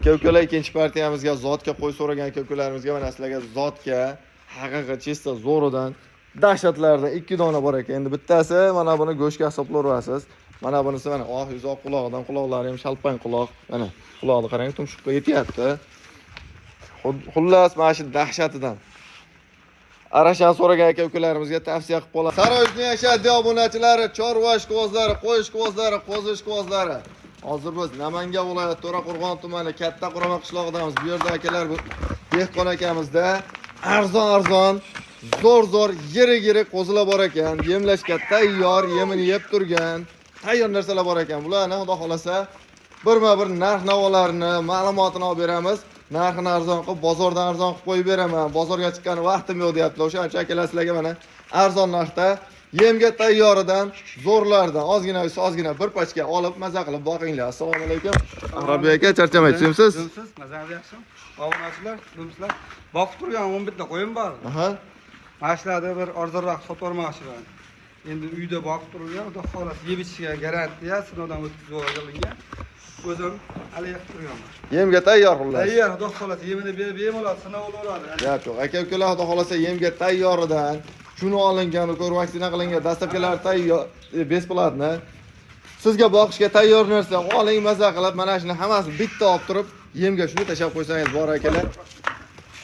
Aka-ukalar, ikkinchi partiyamizga zotga qo'y so'ragan aka-ukalarimizga mana sizlarga zotga haqiqiy чисто zo'ridan, dahshatlardan ikki dona bor ekan. Endi bittasi mana buni go'shtga hisoblayverasiz. Mana bunisi mana oq yuzi, oq qulog'idan, quloqlari ham shalpang quloq. Mana qulog'ini qarang, tumshuqqa yetyapti. Xullas, mana shu dahshatidan. Arashan so'ragan aka-ukalarimizga tavsiya qilib qolaman. Saroy yashadi obunachilari, chorva ishqibozlari, qo'y ishqibozlari, qo'zi ishqibozlari. Hozir biz Namangan viloyati To'raqo'rg'on tumani Katta Qurama qishlog'idamiz. Bu yerda akalar, bu dehqon akamizda arzon arzon, zo'r zo'r, yirik yirik qo'zilar bor ekan. Yemlashga tayyor, yemini yeb turgan, tayyor narsalar bor ekan. Bularni xudo xolasa birma-bir narx navolarini, ma'lumotini olib beramiz. Narxini arzon qilib, bozordan arzon qilib qo'yib beraman. Bozorga chiqqan vaqtim yo'q deyaptilar. O'shaning uchun akalar, sizlarga mana arzon narxda yemga tayyoridan, zo'rlardan ozgina ozgina bir pachka olib, maza qilib boqinglar. Assalomu alaykum. Robiya aka, charchamayapsizmi? Nimsiz? Mazangiz yaxshimi? Obunachilar, nimsizlar? Boqib turgan 11 ta qo'yim bor. Mana shularni bir arzonroq sotib yubormoqchiman. Endi uyda boqib turilgan, xudo xohlasa yeb ichishga garantiya, sinovdan o'tkazib olgan. O'zim haligi qilib turganman. Yemga tayyor xullas. Tayyor, xudo xohlasa yemini berib bemalol sinov olaveradi. Gap yo'q. Aka ukalar, xudo xohlasa yemga tayyoridan, shuni olingan, ko'r vaksina qilingan, доставка lar tayyor, бесплатно. Sizga boqishga tayyor narsa oling, maza qilib, mana shuni hammasini bitta olib turib, yemga shuni tashlab qo'ysangiz bor akalar.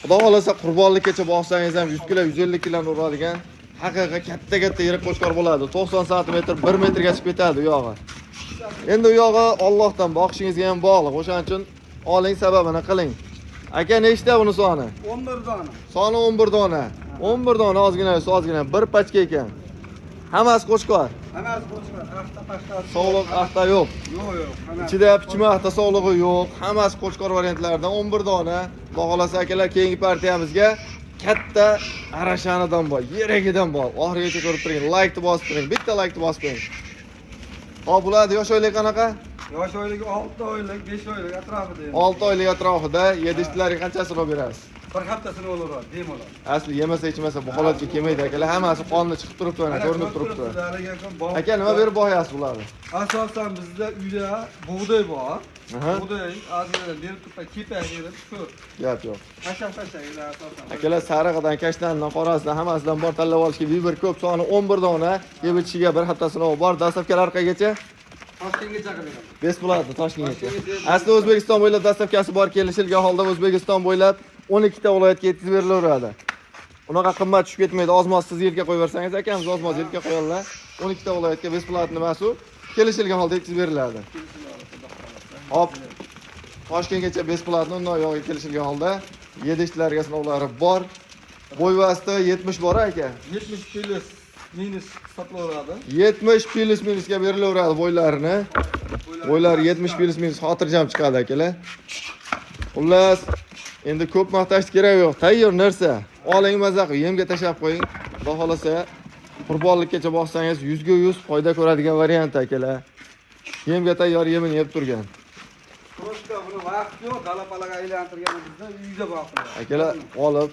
Xudo xohlasa qurbonlikkacha boqsangiz ham 100 kilo, 150 kiloni uradigan haqiqiy katta katta yirik qo'chqor bo'ladi. 90 santimetr, 1 metrga chiqib ketadi u yog'i. Endi u yog'i Allohdan, boqishingizga ham bog'liq. O'shaning uchun oling, sababini qiling. Aka, nechta buni soni? 11 dona. Soni 11 dona. 11 dona ozgina, ozgina bir pachka ekan. Hammasi qo'chqor. Hammasi qo'chqor, axta paxta. Sog'liq axta yo'q. Yo'q, hammasi. Ichida pichma axta sog'lig'i yo'q. Hammasi qo'chqor variantlaridan 11 dona. Xudo xolasa akalar, keyingi partiyamizga katta arashanidan bor, yeragidan bor. Oxirigacha ko'rib turing, laykni bosib turing. Bitta laykni bosib qo'ying. Hop, bularni yosh oylik qanaqa? Yosh oyligi 6 oylik, 5 oylik atrofida endi. 6 oylik atrofida yedishtilariga qanchasini olib berasiz? Bir haftasini olaveradi, bemalol. Asli yemasa ichmasa bu holatga kelmaydi akalar. Hammasi qonni chiqib turibdi, mana ko'rinib turibdi. Aka, nima berib boqyapsiz bularni? Asosan bizda uyda bug'doy bor. Bug'doy ozgina berib tursa, kepak berib shu. Gap yo'q. Pashak pashak asosan. Akalar, sarig'idan, kashtandan, qorasidan, hammasidan bor, tanlab olishga выбор ko'p. Soni 11 dona, yeb ichishiga bir hafta sinovi bor. Доставка lar qayergacha? Toshkentgacha qilib beraman. Бесплатно Toshkentgacha. Toshkentgacha. Asli O'zbekiston bo'ylab доставка si bor, kelishilgan holda O'zbekiston bo'ylab 12 ta viloyatga yetkazib berilaveradi. Unaqa qimmat tushib ketmaydi. Ozmoz siz yelka qo'yib bersangiz, akamiz ozmoz yelka qo'yadilar. 12 ta viloyatga бесплатно emas u, kelishilgan holda yetkazib beriladi. Hop. Toshkentgacha бесплатно, undan uyog'iga kelishilgan holda yedishlarga sinovlari bor. Bo'yvasti 70 bor aka. 70 плюс минус hisoblayveradi. 70 плюс минус ga berilaveradi bo'ylarini. Bo'ylari 70 плюс минус xotirjam chiqadi akalar. Xullas, endi ko'p maqtash kerak yo'q. Tayyor narsa. Oling, maza qilib yemga tashlab qo'ying. Xudo xolasa qurbonlikkacha boqsangiz 100 ga 100 foyda ko'radigan variant akalar. Yemga tayyor, yemini yeb turgan. Просто buni vaqt yo'q, dala palaga aylantirganimizda uyda boqiladi. Akalar, olib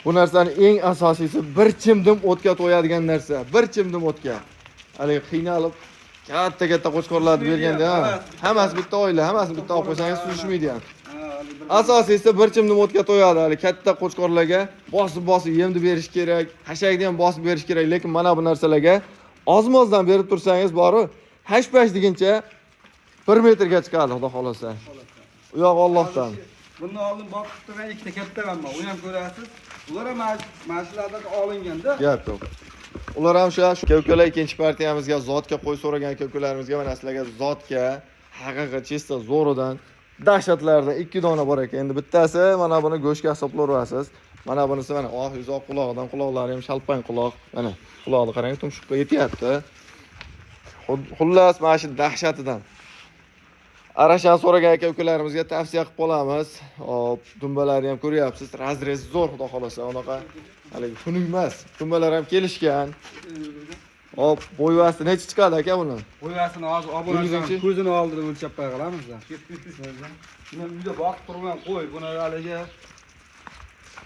bu narsani eng asosiysi bir chimdim o'tga to'yadigan narsa. Bir chimdim o'tga. Haligi qiynalib katta katta qo'chqorlarni berganda, ha, hammasi bitta oila, hammasini bitta olib qo'ysangiz suzishmaydi ham. Asosiysi bir chimdim o'tga to'yadi. Hali katta qo'chqorlarga bosib bosib yemni berish kerak, hashakni ham bosib berish kerak, lekin mana bu narsalarga ozmozdan berib tursangiz boru, hash pash deguncha 1 metrga chiqadi, xudo xolasa. U yoq Allohdan. Bundan oldin boqib turgan ikkita katta ham bor. Uni ham ko'rasiz. Ular ham mana shulardan olinganda. Gap yo'q. Ular ham shu aka-ukalar, ikkinchi partiyamizga zotga qo'y so'ragan aka-ukalarimizga mana sizlarga zotga haqiqiy чисто zo'ridan, dahshatlardan ikki dona bor ekan. Endi bittasi mana buni go'shtga hisoblayverasiz. Mana bunisi mana oq yuzi, oq qulog'idan, quloqlari ham shalpang quloq. Mana qulog'ini qarang, tumshuqqa yetyapti. Xullas, mana shu dahshatidan. Arashan so'ragan aka ukalarimizga tavsiya qilib qolamiz. Hop, dumbalarni ham ko'ryapsiz. Разрез zo'r, xudo xolasa, unaqa haligi xunuk emas. Dumbalar ham kelishgan. Hop, bo'yvasi necha chiqadi aka buni? Bo'yvasini hozir obunachilar Yurgizingchi. ko'zini oldida o'lchab qo'ya qilamiz. Buni uyda boqib turgan qo'y, buni haligi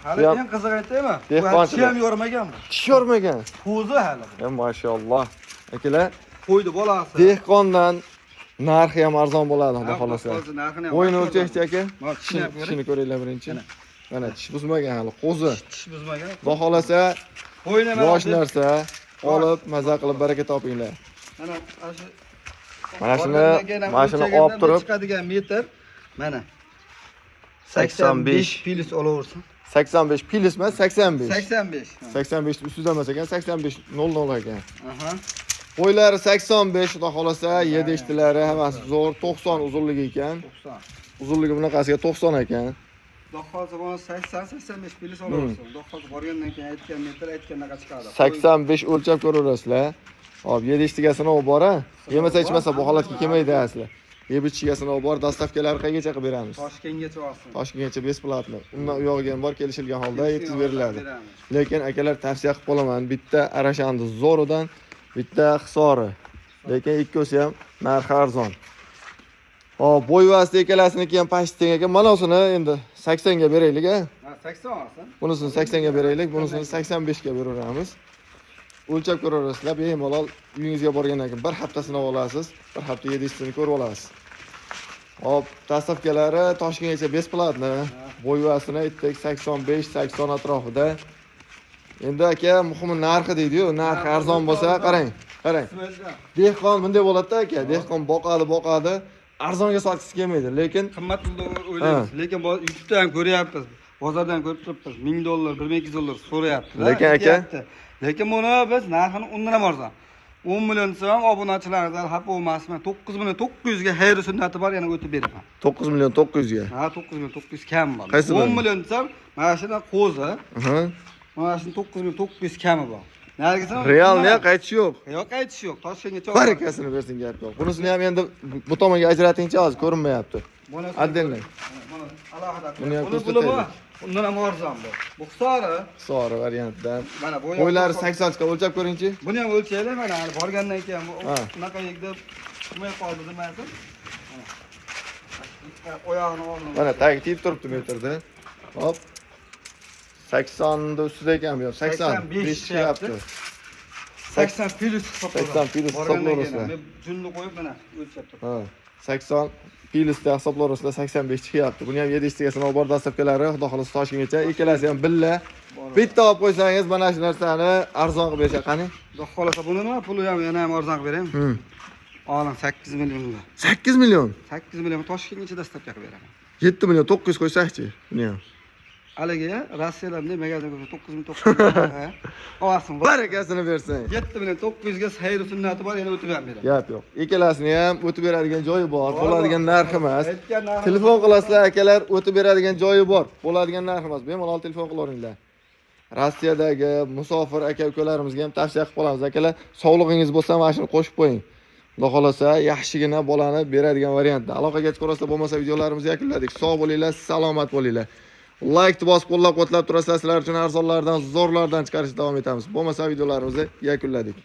hali Bu ham eng qizig'i aytaymi? Bu dehqonchilik. tish ham yormagan bu. Tish yormagan. Qo'zi hali. Ya mashalloh. Akalar, Qo'yni bolasi. Dehqondan Narxi ham arzon bo'ladi, xudo Xohlasa. xohlasa. Narxini ham Bo'yini arzon. o'lchaychi aka. Mana tishini ham ko'ring. Tishini ko'ringlar birinchi. Mana. Mana tish buzmagan hali, qo'zi. Tish buzmagan. Xudo xohlasa Bo'yni mana yosh narsa olib, maza qilib baraka topinglar. Mana shu Mana shuni- borgandan keyin ham mana shuni o'lchagandan olib turib- chiqadigan metr mana 85 85 plyus olaversin. 85 plyus emas, 85. 85. Ha. 85 ustida emas ekan, 85.00 ekan. Aha. Bo'ylari 85, xudo xohlasa, yedi eshtilari hammasi zo'r, 90 uzunligi ekan. 90. Uzunligi bunaqasiga 90 ekan. Xudo xohlasa buni 80 85 plyus olaversin. Xudo xohlasa borgandan keyin aytgan metr aytgandaqa chiqadi. 85 o'lchab ko'raverasizlar. Hop, yedi eshtiga sinov bor a. Yemasa ichmasa bu holatga kelmaydi asli. Yeb ichishiga sinov bor, доставка lari qayergacha qilib beramiz? Toshkentgacha olsin. Toshkentgacha бесплатно. Undan u yog'iga ham bor, kelishilgan holda yetkazib beriladi. Beramiz. Lekin akalar tavsiya qilib qolaman, bitta Arashanni zo'ridan, bitta Hisori. Lekin ikkosi ham narxi arzon. Hop, bo'yvasi ikkalasiniki ham past teng ekan. Mana usini endi 80 ga beraylik a. Ha, 80 olsin. Bunisini 80 ga beraylik, bunisini 85 ga beraveramiz. O'lchab ko'raverasizlar, bemalol uyingizga borgandan keyin bir hafta sinab olasiz, bir hafta yedisini ko'rib olasiz. Hop, доставка lari Toshkentgacha бесплатно. Bo'yvasini aytdik 85, 80 atrofida. Endi aka, muhimi narxi deydi-yu, narxi arzon bo'lsa, qarang, qarang. Bismillah. Dehqon bunday bo'ladi-da aka, dehqon boqadi, boqadi, arzonga sotgisi kelmaydi, lekin Qimmat pulda o'ylaymiz. Lekin YouTube'da ham ko'ryapmiz. Bozordan ham ko'rib turibmiz. 1000 dollar, 1200 dollar so'rayapti. Lekin aka- Lekin buni biz narxini undan ham arzon. 10 million desam ham obunachilarimizdan xafa bo'lmasin. 9 million 900 ga xayri sunnati bor, yana o'tib beraman. 9 million 900 ga. Ha, 9 million 900 kam bor. Qaysi 10 biri? million desam, mana shuni qo'zi, Aha. mana shuni 9 million 900 kami bor. Narigisini Realni ham qaytishi yo'q. Yo'q, qaytishi yo'q. Toshkentgacha Barakasini bersin, gap yo'q. Bunisini ham endi bu tomonga ajratingchi, hozir ko'rinmayapti. Buni Отдельно. Buni alohida. Buni ham Buni ko'rsataylik. bu undan ham arzon bu. Bu Hisori. Sori variantdan. Mana bu Bo'ylari 80 chiqadi, o'lchab ko'ringchi. Buni ham o'lchaylik mana hali borgandan keyin bu Ha. unaqa yerda chiqmay qoldi demasin. Mana. Oyog'ini oldim. Mana tagi tegib turibdi metrda. Hop. 80 da ustida ekan bu ham. 85 85 chiqyapti. 80 plyus hisoblaydi. 80 plyus hisoblayverasizlar. Men junni qo'yib mana o'lchab turibman. Ha. 80 plyusda hisoblayverasizlar, 85 chiqyapti. Buni ham 7 eshtiga sinov bor, доставка lari, xudo xohlasa Toshkentgacha. Ikkalasi ham billa. Bitta olib qo'ysangiz, mana shu narsani arzon qilib berishadi. Qani? Xudo xohlasa buni nima puli ham yana ham arzon qilib beraymi? Oling 8 millionga. 8 million. 8 million Toshkentgacha доставка qilib beraman. 7 million 900 qo'ysakchi buni ham. Haligi Rossiyalarda magazin ko'rsa 9900 olsin. Barakasini bersin. 7 million 900 ga xayri sunnati bor, yana o'tib ham beraman. Gap yo'q. Ikkalasini ham o'tib beradigan joyi bor, bo'ladigan narx emas. Aytgan narxi Telefon qilasizlar akalar, o'tib beradigan joyi bor, bo'ladigan narx emas. Bemalol telefon qilaveringlar. Rossiyadagi musofir aka ukalarimizga ham tavsiya qilib qolamiz akalar, sog'lig'ingiz bo'lsa mana shuni qo'shib qo'ying. Xudo xohlasa yaxshigina bolani beradigan variantda. Aloqaga chiqarasizlar, bo'lmasa videolarimizni yakunladik. Sog' bo'linglar, salomat bo'linglar. Like bosib qo'llab-quvvatlab turasizlar, sizlar uchun arzonlardan, zo'rlardan chiqarishda davom etamiz. Bo'lmasa videolarimizni yakunladik.